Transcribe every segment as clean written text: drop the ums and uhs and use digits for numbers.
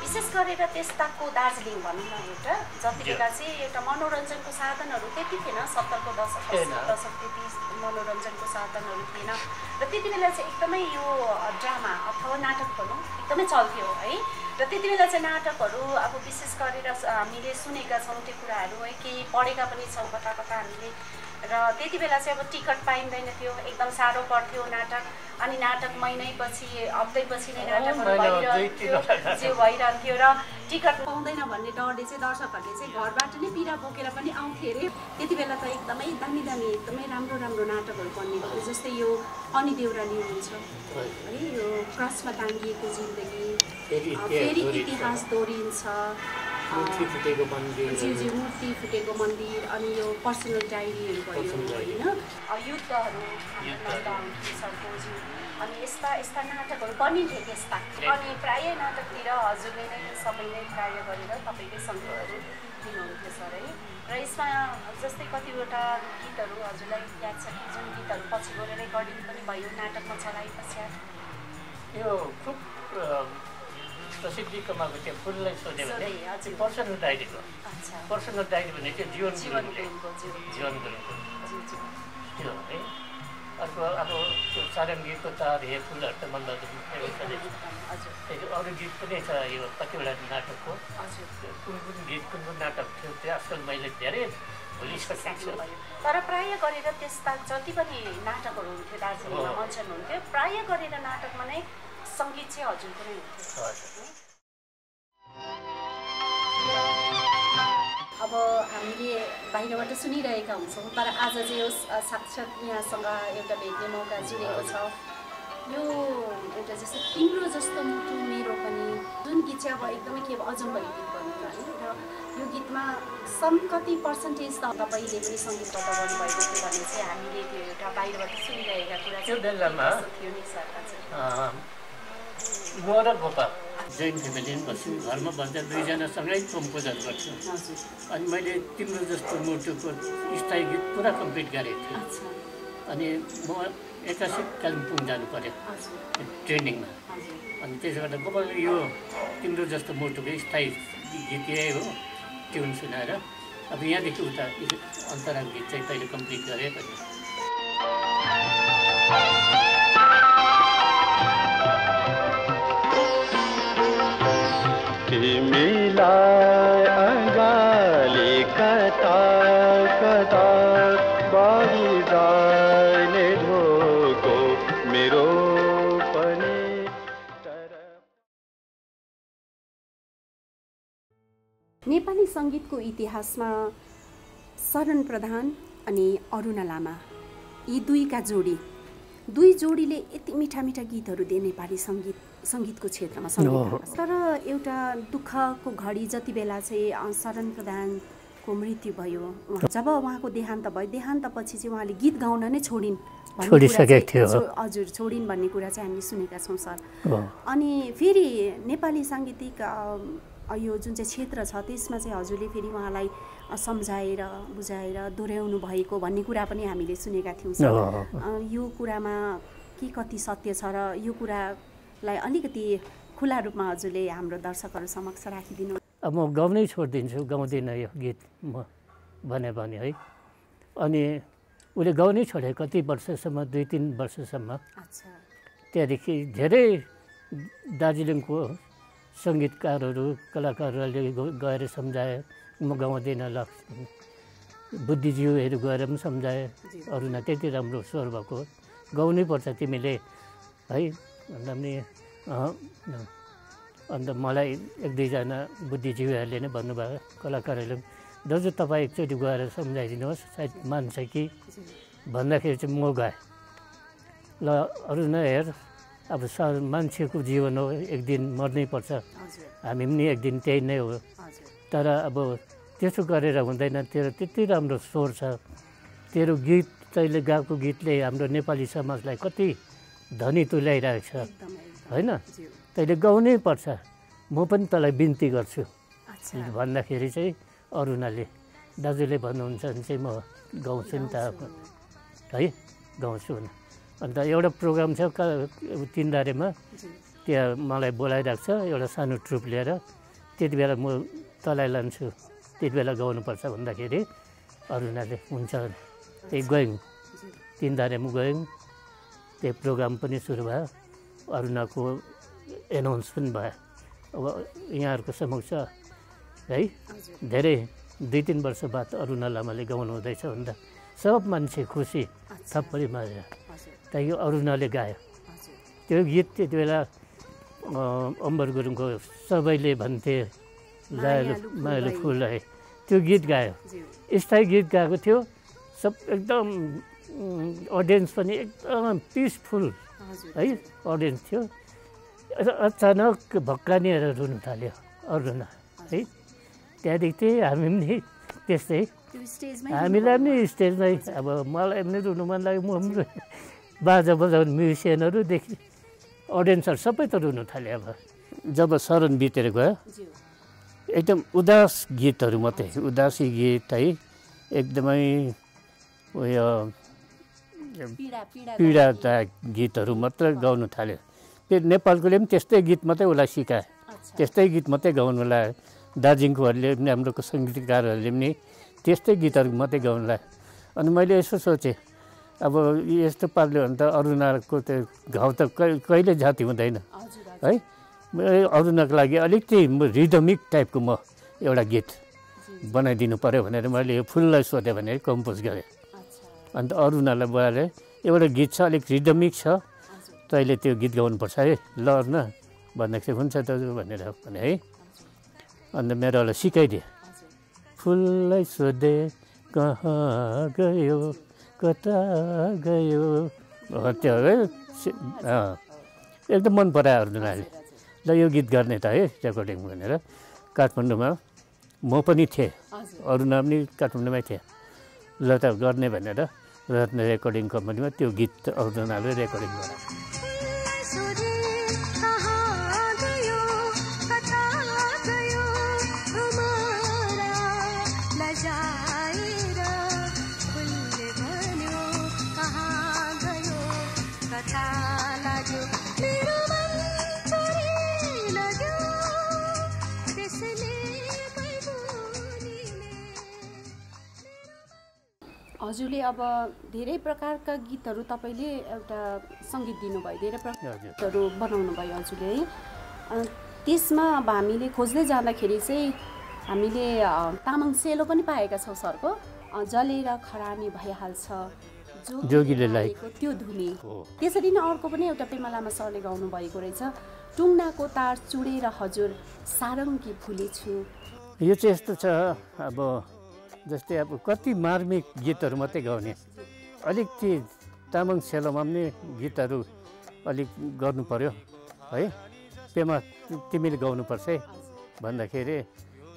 विशेष गरेर त्यस्ताको दार्जिलिङ भनौँ न एउटा जति बेला चाहिँ एउटा मनोरञ्जनको साधनहरू त्यति थिएन 70को दशक त्यति मनोरञ्जनको साधनहरू थिएन र त्यति बेला चाहिँ एकदमै यो ड्रामा अथवा नाटक भनौँ एकदमै चल्थ्यो है र त्यति बेला चाहिँ नाटकहरू अब विशेष गरेर हामीले सुनेका छौँ त्यो कुराहरू है केही पढेका पनि छौँ कता कता हामीले र त्यति बेला चाहिँ अब टिकट पाइँदैन थियो एकदम साह्रो पर्थ्यो नाटक अनि नाटक महिनैपछि हप्तैपछि नै नाटकहरू भइरहन्थ्यो र टिकट पाउँदैन भन्ने डरले चाहिँ दर्शकहरूले चाहिँ घरबाट नै पिरा बोकेर पनि आउँथे अरे त्यति बेला त एकदमै दामी दामी एकदमै राम्रो राम्रो नाटकहरू बनिएको जस्तै यो अनि देउराली हुन्छ है यो क्रसमा टाँगिएको जिन्दगी फेरि इतिहास दोहोरिन्छ मूर्ति फुटेको मन्दिर अनि यो पर्सनल डायरीहरू भयो होइन युद्धहरू अनि यस्ता यस्ता नाटकहरू बनिन्थे त्यस्ता अनि प्रायः नाटकतिर हजुरले नै सबै नै कार्य गरेर तपाईँकै सङ्गीतहरू दिनुहुन्थ्यो सर है र यसमा जस्तै कतिवटा गीतहरू हजुरलाई याद छ कि जुन गीतहरू पछि गएर रेकर्डिङ पनि भयो नाटकमा चलाए पश्चात यो खुब प्रसिद्धि कमाएको त्यो फुललाई सोध्यो भने पर्सनल डायरीको पर्सनल डायरी भने त्यो जीवन गुरुङको त्यो है अर्को अब त्यो सारङ्गीको तार हे फुलहरू त मनबहादुर अरू गीत पनि छ यो कतिवटा नाटकको कुन कुन गीत कुन कुन नाटक थियो त्यो आजकल मैले धेरै भुलिसकेको छु तर प्रायः गरेर त्यस्ता जति पनि नाटकहरू हुन्थ्यो दार्जिलिङमा मञ्चन हुन्थ्यो प्रायः गरेर नाटकमा नै सङ्गीत चाहिँ हजुरको नै हुन्थ्यो अब हामीले बाहिरबाट सुनिरहेका हुन्छौँ तर आज चाहिँ यो साक्षात् यहाँसँग एउटा भेट्ने मौका जुरेको छ यो एउटा जस्तो तिम्रो जस्तो मुटु मेरो पनि जुन गीत चाहिँ अब एकदमै के अजम्बरी गीत भनौँ न है र यो गीतमा कति पर्सेन्टेज त तपाईँले पनि सङ्गीतबाट गर्नुभएको थियो भने चाहिँ हामीले त्यो एउटा बाहिरबाट सुनिरहेका कुरा त्यो बेलामा थियो नि सर म र गोपाल जैन फ्यामिलीमा बस्छु घरमा बस्दा दुईजनासँगै कम्पोजर गर्छु अनि मैले तिम्रो जस्तो मुटुको स्थायी गीत पुरा कम्प्लिट गरेको थिएँ अनि म एक्कासी कालिम्पोङ जानु पऱ्यो ट्रेनिङमा अनि त्यसो गर्दा गोपाल यो तिम्रो जस्तो मुटुको स्थायी गीत यही हो ट्युन सुनाएर अब यहाँदेखि उता अन्तरा गीत चाहिँ तैँले कम्प्लिट गरेँ भने तिमीलाई अगाली कता कता बारी जाने ढोको मेरो पनि नेपाली सङ्गीतको इतिहासमा शरण प्रधान अनि अरुणा लामा यी दुई जोडीले यति मिठा मिठा गीतहरू दिए नेपाली सङ्गीतको क्षेत्रमा तर एउटा दुःखको घडी जति बेला चाहिँ शरण प्रधानको मृत्यु भयो जब उहाँको देहान्त भयो देहान्तपछि चाहिँ उहाँले गीत गाउन नै हजुर छोडिन् भन्ने कुरा चाहिँ हामीले सुनेका छौँ सर अनि फेरि नेपाली साङ्गीतिक यो जुन चाहिँ क्षेत्र छ त्यसमा चाहिँ हजुरले फेरि उहाँलाई सम्झाएर बुझाएर दोहोऱ्याउनु भएको भन्ने कुरा पनि हामीले सुनेका थियौँ सर यो कुरामा के कति सत्य छ र यो कुरालाई अलिकति खुला रूपमा हजुरले हाम्रो दर्शकहरू समक्ष राखिदिनु अब म गाउनै छोडिदिन्छु गाउँदिनँ यो गीत म भने है अनि उसले गाउनै छोडे कति वर्षसम्म 2-3 वर्षसम्म त्यहाँदेखि धेरै दार्जिलिङको सङ्गीतकारहरू कलाकारहरूले गएर सम्झाए म गाउँदैन ल बुद्धिजीवीहरू गएर पनि सम्झाए अरुणा त्यति राम्रो स्वर भएको गाउनै पर्छ तिमीले है भन्दा पनि अन्त मलाई 1-2जना बुद्धिजीवीहरूले नै भन्नुभयो कलाकारहरूले दाजु तपाईँ एकचोटि गएर सम्झाइदिनुहोस् सायद मान्छ कि भन्दाखेरि चाहिँ म गएँ ल अरुणा हेर अब मान्छेको जीवन हो एक दिन मर्नै पर्छ हामी पनि एक दिन त्यही नै हो तर अब त्यसो गरेर हुँदैन तेरो त्यति राम्रो स्वर छ तेरो गीत तैँले गाएको गीतले हाम्रो नेपाली समाजलाई कति धनी तुल्याइरहेको छ होइन तैँले गाउनै पर्छ म पनि तँलाई बिन्ती गर्छु भन्दाखेरि चाहिँ अरुणाले दाजुले भन्नुहुन्छ भने चाहिँ म गाउँछु नि त है गाउँछु अन्त एउटा प्रोग्राम छ तिनधारेमा त्यहाँ मलाई बोलाइरहेको छ एउटा सानो ट्रुप लिएर, त्यति बेला म तँलाई लान्छु, त्यति बेला गाउनुपर्छ भन्दाखेरि अरुणाले हुन्छ त्यही गयौँ, 3 धारेमा गयौँ। त्यही प्रोग्राम पनि सुरु भयो, अरुणाको एनाउन्स पनि भयो। अब यहाँहरूको समक्ष है धेरै 2-3 वर्ष बाद अरुणा लामाले गाउनु हुँदैछ भन्दा सब मान्छे खुसी थप्पडी मारेर। त्यही अरुणाले गायो त्यो गीत। त्यति बेला अम्बर गुरुङको सबैले भन्थे मायालु फुल है, त्यो गीत गायो। स्थायी गीत गाएको थियो, सब एकदम अडियन्स पनि एकदम पिसफुल है अडियन्स थियो। अचानक भक्कानिएर रुनु थाल्यो अरुणा है। त्यहाँदेखि चाहिँ हामी पनि त्यस्तै, हामीलाई पनि स्टेजमै अब मलाई पनि रुनु मन लाग्यो। म पनि बाजा बजाउने म्युजिसियनहरूदेखि अडियन्सहरू सबै त रुनु थाल्यो। अब जब शरण बितेर गयो एकदम उदास गीतहरू मात्रै, उदासी गीत है, एकदमै उयो पीडादायक गीतहरू मात्र गाउनु थाल्यो। त्यो नेपालकोले पनि त्यस्तै गीत मात्रै उसलाई सिकायो, त्यस्तै गीत मात्रै गाउनु लाग्यो। दार्जिलिङकोहरूले पनि हाम्रो सङ्गीतकारहरूले पनि त्यस्तै गीतहरू मात्रै गाउनु लाग्यो। अनि मैले यसो सोचेँ, अब यस्तो पाराले हो भने त अरुणाको त्यो घाउ त कहिले जाति हुँदैन है। अरुणाको लागि अलिकति रिदमिक टाइपको म एउटा गीत बनाइदिनु पऱ्यो भनेर मैले यो फुललाई सोधेँ भनेर कम्पोज गरेँ। अन्त अरुणालाई बोलाएर एउटा गीत छ अलिक रिदमिक छ, तैँले त्यो गीत गाउनुपर्छ है, ल न भन्दाखेरि हुन्छ दाजु भनेर भने है। अन्त मेरोलाई सिकाइदिए। फुललाई सोधे कहाँ गयो कता गयो, त्यो है एकदम मन परायो अरुणाले। ल यो गीत गर्ने त है रेकर्डिङ भनेर काठमाडौँमा म पनि थिएँ, अरुणा पनि काठमाडौँमै थिएँ। ल त गर्ने भनेर रत्न रेकर्डिङ कम्पनीमा त्यो गीत अरुणाले रेकर्डिङ गरे। हजुरले अब धेरै प्रकारका गीतहरू तपाईँले एउटा सङ्गीत दिनुभयो, धेरै प्रकारहरू बनाउनु भयो हजुरले है। त्यसमा अब हामीले खोज्दै जाँदाखेरि चाहिँ हामीले तामाङ सेलो पनि पाएका छौँ सरको, जलेर खरानी भइहाल्छ जोगीले लाएको त्यो धुनी। त्यसरी नै अर्को पनि एउटा पेमा लामा सरले गाउनु भएको रहेछ, टुङ्नाको तार चुडेर हजुर सारङ्गी फुलेछु। यो चाहिँ यस्तो छ, अब जस्तै अब कति मार्मिक गीतहरू मात्रै गाउने, अलिकति तामाङ सेलोमा पनि गीतहरू अलिक गर्नु पर्यो है। पेमा तिमीले गाउनुपर्छ है भन्दाखेरि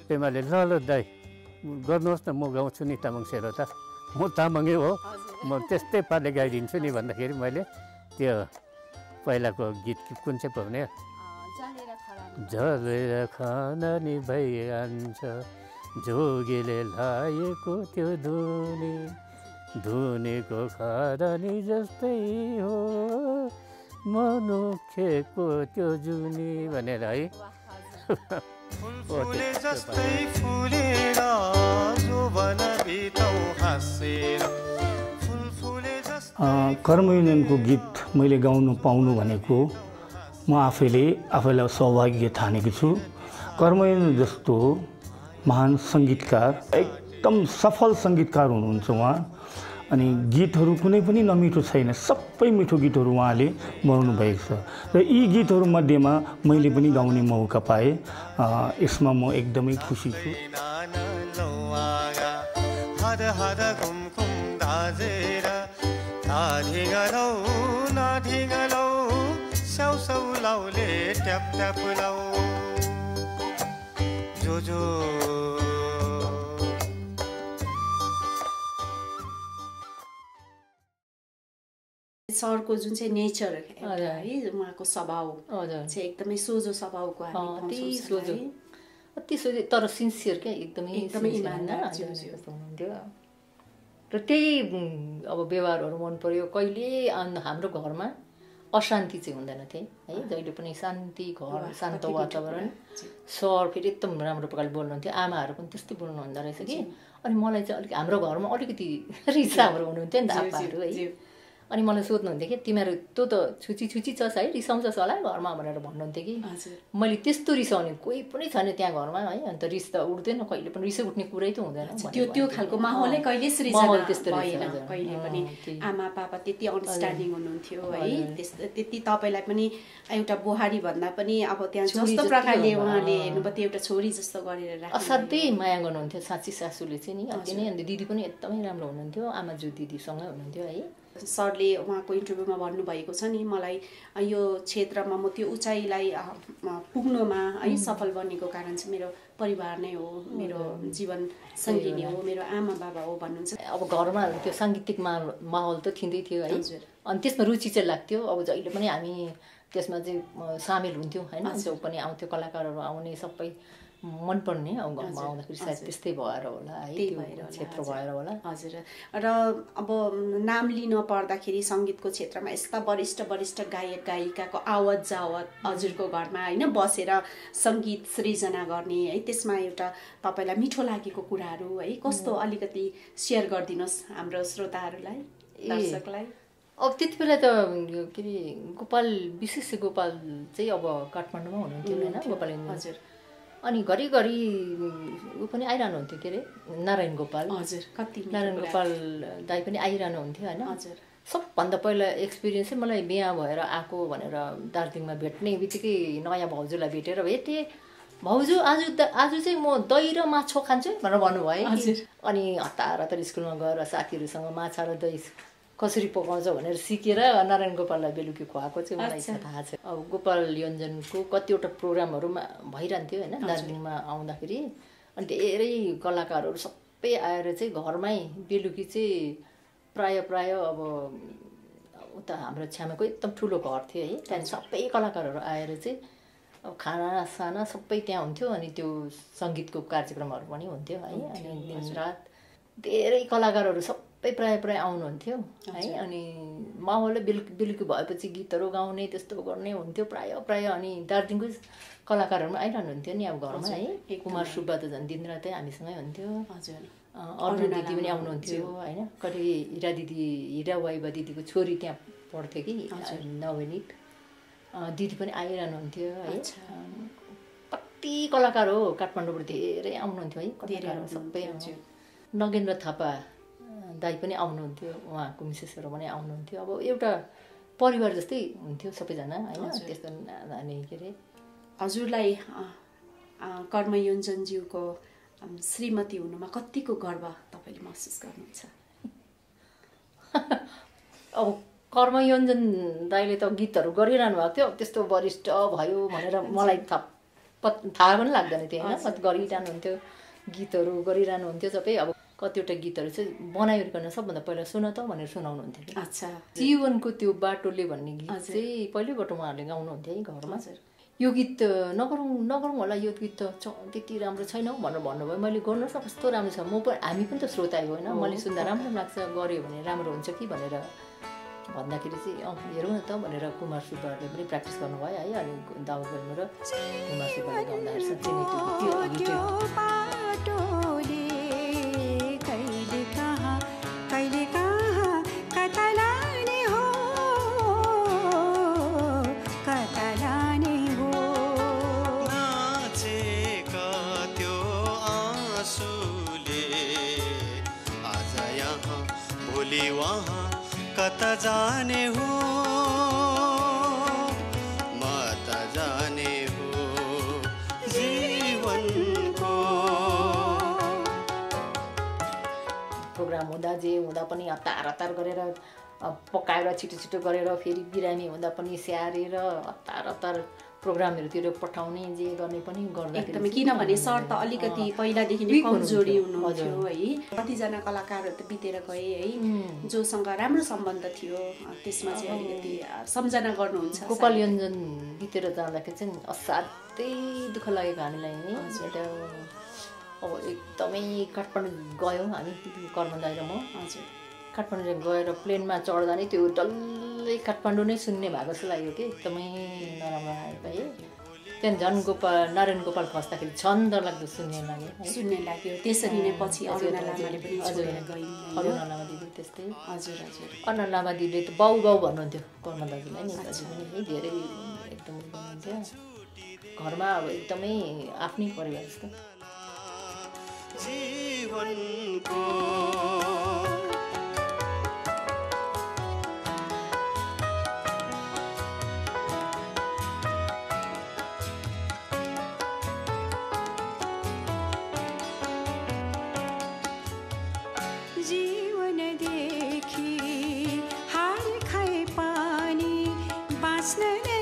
पेमाले ल ल दाइ गर्नुहोस् न, म गाउँछु नि तामाङ सेलो त, म तामाङै हो, म त्यस्तै पाराले गाइदिन्छु नि भन्दाखेरि मैले त्यो पहिलाको गीत कुन चाहिँ पाउने, जलेर खाना नि भइहाल्छ जोगीले लाएको त्यो धुनी, धुनीको खरानी जस्तै हो मनुखेको त्यो जुनी भनेर है। कर्म युनियनको गीत मैले गाउनु पाउनु भनेको म आफैलाई सौभाग्य ठानेको छु। कर्म युनियन जस्तो महान सङ्गीतकार, एकदम सफल सङ्गीतकार हुनुहुन्छ उहाँ। अनि गीतहरू कुनै पनि नमिठो छैन, सबै मिठो गीतहरू उहाँले बनाउनु भएको छ र यी गीतहरू मध्येमा मैले पनि गाउने मौका पाएँ। यसमा म एकदमै खुसी छु। सरको जुन चाहिँ नेचर है, उहाँको स्वभाव चाहिँ एकदमै सोझो स्वभावको अति सोझो तर सिन्सियर क्या, एकदमै इमानदार हुनुहुन्थ्यो र त्यही अब व्यवहारहरू मन पर्यो। कहिले हाम्रो घरमा अशान्ति चाहिँ हुँदैन थिए है, जहिले पनि शान्ति, घर शान्त वातावरण, सर फेरि एकदम राम्रो प्रकारले बोल्नुहुन्थ्यो, आमाहरू पनि त्यस्तै बोल्नु हुँदो रहेछ कि। अनि मलाई चाहिँ अलिक हाम्रो घरमा अलिकति रिसाहरू हुनुहुन्थ्यो नि त आप्पाहरू है। अनि मलाई सोध्नुहुन्थ्यो कि तिमीहरू तँ त छुची छस् है, रिसाउँछस् होला घरमा भनेर भन्नुहुन्थ्यो कि। मैले त्यस्तो रिसाउने कोही पनि छैन त्यहाँ घरमा है, अन्त रिस त उठ्दैन कहिले पनि, रिसै उठ्ने कुरै त हुँदैन। त्यो खालको माहौलै कहिले त्यस्तो भएन कहिले पनि। आमा पापा त्यति अन्डरस्ट्यान्डिङ हुनुहुन्थ्यो है, त्यति तपाईँलाई पनि एउटा बुहारी भन्दा पनि अब त्यहाँ जस्तो प्रकारले उहाँले हेर्नुभयो त्यो एउटा छोरी जस्तो गरेर असाध्यै माया गर्नुहुन्थ्यो साँच्ची सासूले चाहिँ नि अति नै। अन्त दिदी पनि एकदमै राम्रो हुनुहुन्थ्यो, आमाजू दिदीसँगै हुनुहुन्थ्यो है। सरले उहाँको इन्टरभ्यूमा भन्नुभएको छ नि, मलाई यो क्षेत्रमा म त्यो उचाइलाई पुग्नुमा है सफल बनेको कारण चाहिँ मेरो परिवार नै हो, मेरो जीवन सङ्गिनी हो, मेरो आमा बाबा हो भन्नुहुन्छ। अब घरमा त्यो साङ्गीतिक माहौल त थिँदै थियो है, अनि त्यसमा रुचि चाहिँ लाग्थ्यो। अब जहिले पनि हामी त्यसमा चाहिँ सामेल हुन्थ्यौँ होइन, जो पनि आउँथ्यो कलाकारहरू आउने सबै मनपर्ने। अब घरमा आउँदाखेरि सायद त्यस्तै भएर होला है, त्यो क्षेत्र भएर होला। हजुर। र अब नाम लिन पर्दाखेरि सङ्गीतको क्षेत्रमा यस्ता वरिष्ठ गायक गायिकाको आवत जावत हजुरको घरमा होइन बसेर सङ्गीत सृजना गर्ने है, त्यसमा एउटा तपाईँलाई मिठो लागेको कुराहरू है कस्तो अलिकति सेयर गरिदिनुहोस् हाम्रो श्रोताहरूलाई, दर्शकलाई। अब त्यति बेला त के अरे गोपाल, विशेष गोपाल चाहिँ अब काठमाडौँमा हुनुहुन्थ्यो होइन, गोपाल। हजुर। अनि घरिघरि ऊ पनि आइरहनुहुन्थ्यो, के अरे नारायण गोपाल। हजुर। कति नारायण गोपाल दाई पनि आइरहनुहुन्थ्यो होइन। हजुर। सबभन्दा पहिला एक्सपिरियन्स चाहिँ मलाई बिहा भएर आएको भनेर दार्जिलिङमा भेट्ने बित्तिकै नयाँ भाउजूलाई भेटेर भेटेँ, भाउजू आज चाहिँ म दही र माछा खान्छु भनेर भन्नुभयो। अनि हतार हतार स्कुलमा गएर साथीहरूसँग माछा र दही कसरी पकाउँछ भनेर सिकेर नारायण गोपाललाई बेलुकी खुवाएको चाहिँ मलाई थाहा छ। अब गोपाल योन्जनको कतिवटा प्रोग्रामहरूमा भइरहन्थ्यो होइन दार्जिलिङमा आउँदाखेरि। अनि धेरै कलाकारहरू सबै आएर चाहिँ घरमै बेलुकी चाहिँ प्राय अब उता हाम्रो छ्यामाको एकदम ठुलो घर थियो है, त्यहाँदेखि सबै कलाकारहरू आएर चाहिँ अब खानासाना सबै त्यहाँ हुन्थ्यो। अनि त्यो सङ्गीतको कार्यक्रमहरू पनि हुन्थ्यो है। अनि दिनरात धेरै कलाकारहरू सबै प्राय आउनुहुन्थ्यो है। अनि माहौल बेलुकी भएपछि गीतहरू गाउने त्यस्तो गर्ने हुन्थ्यो प्राय। अनि दार्जिलिङको कलाकारहरू आइरहनुहुन्थ्यो नि अब घरमा है। कुमार सुब्बा त झन् दिनरातै हामीसँगै हुन्थ्यो। हजुर। अरुण दिदी पनि आउनुहुन्थ्यो होइन। कति हिरा वाइबा दिदीको छोरी त्यहाँ पढ्थ्यो कि नवनीत दिदी पनि आइरहनुहुन्थ्यो है। कति कलाकार हो काठमाडौँबाट धेरै आउनुहुन्थ्यो है, कलाकारहरू सबै आउँथ्यो। नगेन्द्र थापा दाई पनि आउनुहुन्थ्यो, उहाँको मिसेसहरू पनि आउनुहुन्थ्यो। अब एउटा परिवार जस्तै हुन्थ्यो सबैजना होइन। त्यस्तो अनि के अरे हजुरलाई कर्मयोञ्जनज्यूको श्रीमती हुनुमा कतिको गर्व तपाईँले महसुस गर्नुहुन्छ? अब कर्मयोञ्जन दाईले त गीतहरू गरिरहनु भएको थियो, त्यस्तो वरिष्ठ भयो भनेर मलाई थाहा पनि लाग्दैन थियो होइन। कति गरिरहनुहुन्थ्यो, गीतहरू गरिरहनुहुन्थ्यो सबै। अब कतिवटा गीतहरू चाहिँ बनाइकन सबभन्दा पहिला सुन त भनेर सुनाउनुहुन्थ्यो कि। अच्छा। जीवनको त्यो बाटोले भन्ने गीत चाहिँ पहिल्यैबाट उहाँहरूले गाउनुहुन्थ्यो है घरमा। यो गीत नगरौँ होला, यो गीत त त्यति राम्रो छैन भनेर भन्नुभयो। मैले गर्नुहोस् न कस्तो राम्रो छ, हामी पनि त श्रोता हो होइन, मैले सुन्दा राम्रो लाग्छ, गऱ्यो भने राम्रो हुन्छ कि भनेर भन्दाखेरि चाहिँ हेरौँ न त भनेर कुमार सुब्बाले पनि प्र्याक्टिस गर्नुभयो है। अनि दाउ गर्नु र कुमार सुब्बाले गाउँदाखेरि साँच्चै नै त्यो गीत कता जाने हो म त जाने हो जीवनको। प्रोग्राम हुँदा जे हुँदा पनि हतार गरेर पकाएर छिटो गरेर फेरि बिरामी हुँदा पनि स्याहारेर हतार प्रोग्रामहरूतिर पठाउने जे गर्ने पनि गर्दा एकदमै। किनभने सर त अलिकति पहिलादेखि नै कमजोरी हुनुहुन्थ्यो है। कतिजना कलाकारहरू त बितेर गए है, जोसँग राम्रो सम्बन्ध थियो, त्यसमा चाहिँ अलिकति सम्झना गर्नुहुन्छ? गोपाल योन्जन बितेर जाँदाखेरि चाहिँ असाध्यै दुःख लागेको हामीलाई नि। एउटा अब एकदमै काठमाडौँ गयौँ हामी कर्म दाइ र म। हजुर। काठमाडौँ गएर प्लेनमा चढ्दा नै त्यो डल्लै काठमाडौँ नै सुन्ने भएको जस्तो लाग्यो कि एकदमै नराम्रो आयो पाएँ त्यहाँदेखि नारायण गोपाल खस्दाखेरि झन् डरलाग्दो सुन्ने लाग्यो त्यसरी नै पछि अरुणा लामाले पनि छोडेर गइन् अरुणा लामा दिदी त्यस्तै हजुर हजुर अरुणा लामा दिदीले त बाउ बाउ भन्नुहुन्थ्यो कर्म दाजुलाई नि दाजु पनि है धेरै एकदम भन्नुहुन्थ्यो घरमा अब एकदमै आफ्नै परिवार जस्तो जीवनको जीवनदेखि हार खाए पनि बाँच्न